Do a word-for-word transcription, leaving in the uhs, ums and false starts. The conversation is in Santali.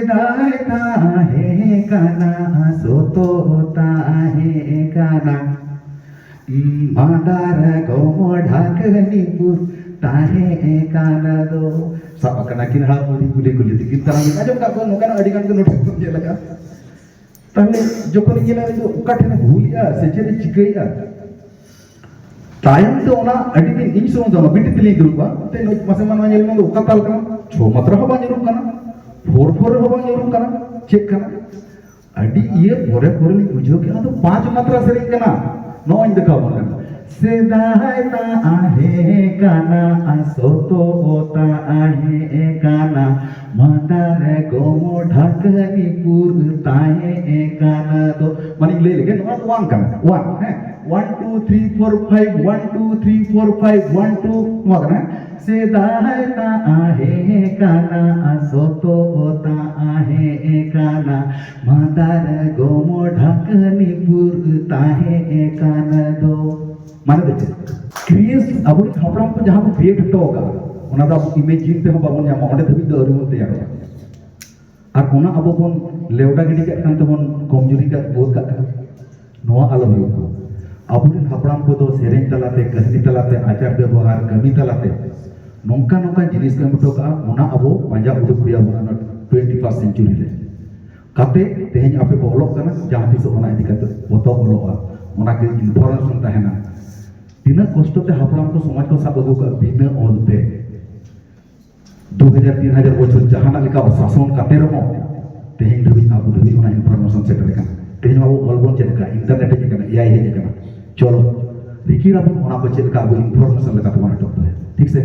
ᱥᱮᱫᱟᱭ ᱛᱟᱦᱮᱸ ᱠᱟᱱᱟ, ᱥᱚᱛᱚ ᱛᱟᱦᱮᱸ ᱠᱟᱱᱟ, ᱢᱟᱸᱫᱟᱨ ᱜᱚᱢᱚ ᱰᱷᱟᱠᱱᱤᱯᱩᱨ ᱛᱟᱦᱮᱸ ᱠᱟᱱᱟ ᱫᱚ᱾ ᱥᱟᱵ ᱟᱠᱟᱱᱟ ᱠᱤᱱ ᱦᱟᱲᱟᱢ ᱵᱩᱲᱦᱤ ᱠᱩᱞᱦᱤ ᱠᱩᱞᱦᱤ ᱛᱮᱠᱤᱱ ᱛᱟᱲᱟᱢ ᱮᱫᱟ᱾ ᱟᱸᱡᱚᱢ ᱠᱟᱜ ᱠᱚᱣᱟ, ᱱᱚᱝᱠᱟᱱᱟᱜ ᱟᱹᱰᱤ ᱜᱟᱱ ᱜᱮ ᱱᱚᱰᱮ ᱵᱚᱱ ᱧᱮᱞ ᱟᱠᱟᱫᱼᱟ᱾ ᱛᱟᱦᱞᱮ ᱡᱚᱠᱷᱚᱱ ᱧᱮᱞᱟ ᱫᱚ ᱚᱠᱟ ᱴᱷᱮᱱ ᱵᱷᱩᱞᱮᱜᱼᱟ ᱥᱮ ᱪᱮᱫ ᱮ ᱪᱤᱠᱟᱹᱭᱮᱜᱼᱟ᱾ ᱛᱟᱭᱚᱢ ᱛᱮ ᱚᱱᱟ ᱟᱹᱰᱤ ᱫᱤᱱ ᱤᱧ ᱥᱩᱢᱩᱝ ᱫᱚ ᱵᱟᱝ, ᱵᱤᱴᱤ ᱛᱤᱞᱤᱧ ᱫᱩᱲᱩᱵ ᱠᱚᱜᱼᱟ, ᱛᱮ ᱱᱩᱭ ᱢᱟᱥᱮ ᱢᱟ ᱱᱚᱣᱟ ᱧᱮᱞ ᱢᱮ, ᱚᱠᱟ ᱛᱟᱞ ᱠᱟᱱᱟ? ᱪᱷᱚ ᱢᱟᱛᱨᱟ ᱦᱚᱸ ᱵᱟᱝ ᱧᱩᱨᱩᱜ ᱠᱟᱱᱟ, ᱯᱷᱳᱨ ᱯᱷᱳᱨ ᱨᱮᱦᱚᱸ ᱵᱟᱝ ᱧᱩᱨᱩᱜ ᱠᱟᱱᱟ, ᱪᱮᱫ ᱠᱟᱱᱟ? ᱟᱹᱰᱤ ᱤᱭᱟᱹ ᱯᱚᱨᱮ ᱯᱚᱨᱮ ᱞᱤᱧ ᱵᱩᱡᱷᱟᱹᱣ ᱠᱮᱫᱟ, ᱚᱱᱟ ᱫᱚ ᱯᱟᱸᱪ ᱢᱟᱛᱨᱟ ᱥᱮᱨᱮᱧ ᱠᱟᱱᱟ᱾ ᱱᱚᱜᱼᱚᱭ ᱫᱮᱠᱷᱟᱣ ᱵᱚᱱ ᱠᱟᱱᱟ, ᱥᱮᱫᱟᱭ ᱛᱟᱦᱮᱸ ᱠᱟᱱᱟ, ᱥᱚᱛᱚ ᱛᱟᱦᱮᱸ ᱠᱟᱱᱟ, ᱢᱟᱸᱫᱟᱨ ᱜᱚᱢᱚ ᱰᱷᱟᱠᱱᱤᱯᱩᱨ ᱛᱟᱦᱮᱸ ᱠᱟᱱᱟ ᱫᱚ᱾ ᱢᱟᱱᱮᱧ ᱞᱟᱹᱭ ᱞᱮᱜᱮ, ᱱᱚᱣᱟ ᱫᱚ ᱚᱣᱟᱱ ᱠᱟᱱᱟ, ᱚᱣᱟᱱ, ᱦᱮᱸ, one two three four five, one two three four five, one two, ᱱᱚᱣᱟ ᱠᱟᱱᱟ᱾ ᱥᱮᱫᱟᱭ ᱛᱟᱦᱮᱸ ᱠᱟᱱᱟ, ᱥᱚᱛᱚ ᱛᱟᱦᱮᱸ ᱠᱟᱱᱟ, ᱢᱟᱸᱫᱟᱨ ᱜᱚᱢᱚ ᱰᱷᱟᱠᱱᱤᱯᱩᱨ ᱛᱟᱦᱮᱸ ᱠᱟᱱᱟ ᱫᱚ᱾ ᱢᱟᱱᱮ ᱫᱚ ᱪᱮᱫ? ᱠᱨᱤᱭᱮᱥ ᱟᱵᱚᱨᱮᱱ ᱦᱟᱯᱲᱟᱢ ᱠᱚ ᱡᱟᱦᱟᱸ ᱠᱚ ᱠᱨᱤᱭᱮᱴ ᱦᱚᱴᱚ ᱟᱠᱟᱫᱼᱟ, ᱚᱱᱟ ᱫᱚ ᱟᱵᱚ ᱤᱢᱮᱡᱤᱱ ᱛᱮᱦᱚᱸ ᱵᱟᱵᱚᱱ ᱧᱟᱢᱟ, ᱚᱸᱰᱮ ᱫᱷᱟᱹᱵᱤᱡ ᱫᱚ ᱟᱹᱣᱨᱤ ᱵᱚᱱ ᱛᱮᱭᱟᱨᱚᱜᱼᱟ᱾ ᱟᱨ ᱚᱱᱟ ᱟᱵᱚ ᱵᱚᱱ ᱞᱮᱣᱰᱟ ᱜᱤᱰᱤ ᱠᱟᱜ ᱠᱟᱱ ᱛᱮᱵᱚᱱ ᱠᱚᱢᱡᱩᱨᱤ ᱠᱟᱜ, ᱵᱳᱫ ᱠᱟᱜ ᱠᱟᱱᱟ᱾ ᱱᱚᱣᱟ ᱟᱞᱚ ᱦᱩᱭᱩᱜ ᱢᱟ᱾ ᱟᱵᱚᱨᱮᱱ ᱦᱟᱯᱲᱟᱢ ᱠᱚᱫᱚ ᱥᱮᱨᱮᱧ ᱛᱟᱞᱟᱛᱮ, ᱠᱟᱹᱦᱱᱤ ᱛᱟᱞᱟᱛᱮ, ᱟᱪᱟᱨ ᱵᱮᱵᱚᱦᱟᱨ, ᱠᱟᱹᱢᱤ ᱛᱟᱞᱟᱛᱮ ᱱᱚᱝᱠᱟ ᱱᱚᱝᱠᱟ ᱡᱤᱱᱤᱥ ᱠᱚ ᱮᱢ ᱦᱚᱴᱚ ᱠᱟᱜᱼᱟ, ᱚᱱᱟ ᱟᱵᱚ ᱯᱟᱸᱡᱟ ᱩᱰᱩᱠ ᱦᱩᱭ ᱟᱵᱚᱱᱟ ᱱᱚᱣᱟ ᱴᱩᱭᱮᱱᱴᱤ ᱯᱷᱟᱨᱥᱴ ᱥᱮᱱᱪᱩᱨᱤ ᱨᱮ᱾ ᱠᱟᱛᱮ ᱛᱮᱦᱮᱧ ᱟᱯᱮ ᱯᱮ ᱚᱞᱚᱜ ᱠᱟᱱᱟ, ᱡᱟᱦᱟᱸ ᱛᱤᱥᱚᱜ ᱚᱱᱟ ᱤᱫᱤ ᱠᱟᱛᱮ ᱯᱚᱛᱚᱵ ᱚᱞᱚᱜᱼᱟ, ᱚᱱᱟ ᱜᱮ ᱤᱱᱯᱷᱚᱨᱢᱮᱥᱚᱱ ᱛᱟᱦᱮᱱᱟ᱾ ᱛᱤᱱᱟᱹᱜ ᱠᱚᱥᱴᱚ ᱛᱮ ᱦᱟᱯᱲᱟᱢ ᱠᱚ ᱥᱚᱢᱟᱡᱽ ᱠᱚ ᱥᱟᱵ ᱟᱹᱜᱩ ᱠᱟᱜᱼᱟ ᱵᱤᱱᱟᱹ ᱚᱞ ᱛᱮ᱾ ᱫᱩ ᱦᱟᱡᱟᱨ ᱛᱤᱱ ᱦᱟᱡᱟᱨ ᱵᱚᱪᱷᱚᱨ ᱡᱟᱦᱟᱱᱟᱜ ᱞᱮᱠᱟ ᱥᱟᱥᱚᱱ ᱠᱟᱛᱮ ᱨᱮᱦᱚᱸ ᱛᱮᱦᱮᱧ ᱫᱷᱟᱹᱵᱤᱡ ᱟᱵᱚ ᱫᱷᱟᱹᱵᱤᱡ ᱚᱱᱟ ᱤᱱᱯᱷᱚᱨᱢᱮᱥᱚᱱ ᱥᱮᱴᱮᱨ ᱟᱠᱟᱱᱟ᱾ ᱛᱮᱦᱮᱧ ᱟᱵᱚ ᱚᱞ ᱵᱚᱱ ᱪᱮᱫ ᱟᱠᱟᱫ, ᱤᱱᱴᱟᱨᱱᱮᱴ ᱦᱮᱡ ᱟᱠᱟᱱᱟ, ᱮ ᱟᱭ ᱦᱮᱡ ᱟᱠᱟᱱᱟ, ᱪᱚᱞᱚ ᱨᱤᱠᱤᱲ ᱟᱵᱚᱱ, ᱚᱱᱟ ᱠᱚ ᱪᱮᱫ ᱞᱮᱠᱟ ᱟᱵᱚ ᱤᱱᱯᱷᱚᱨᱢᱮᱥᱚᱱ ᱞᱮᱠᱟ ᱛᱮᱵᱚᱱ ᱮᱛᱚᱦᱚᱵ ᱫᱟᱲᱮᱭᱟᱜᱼᱟ, ᱴᱷᱤᱠ ᱥᱮ?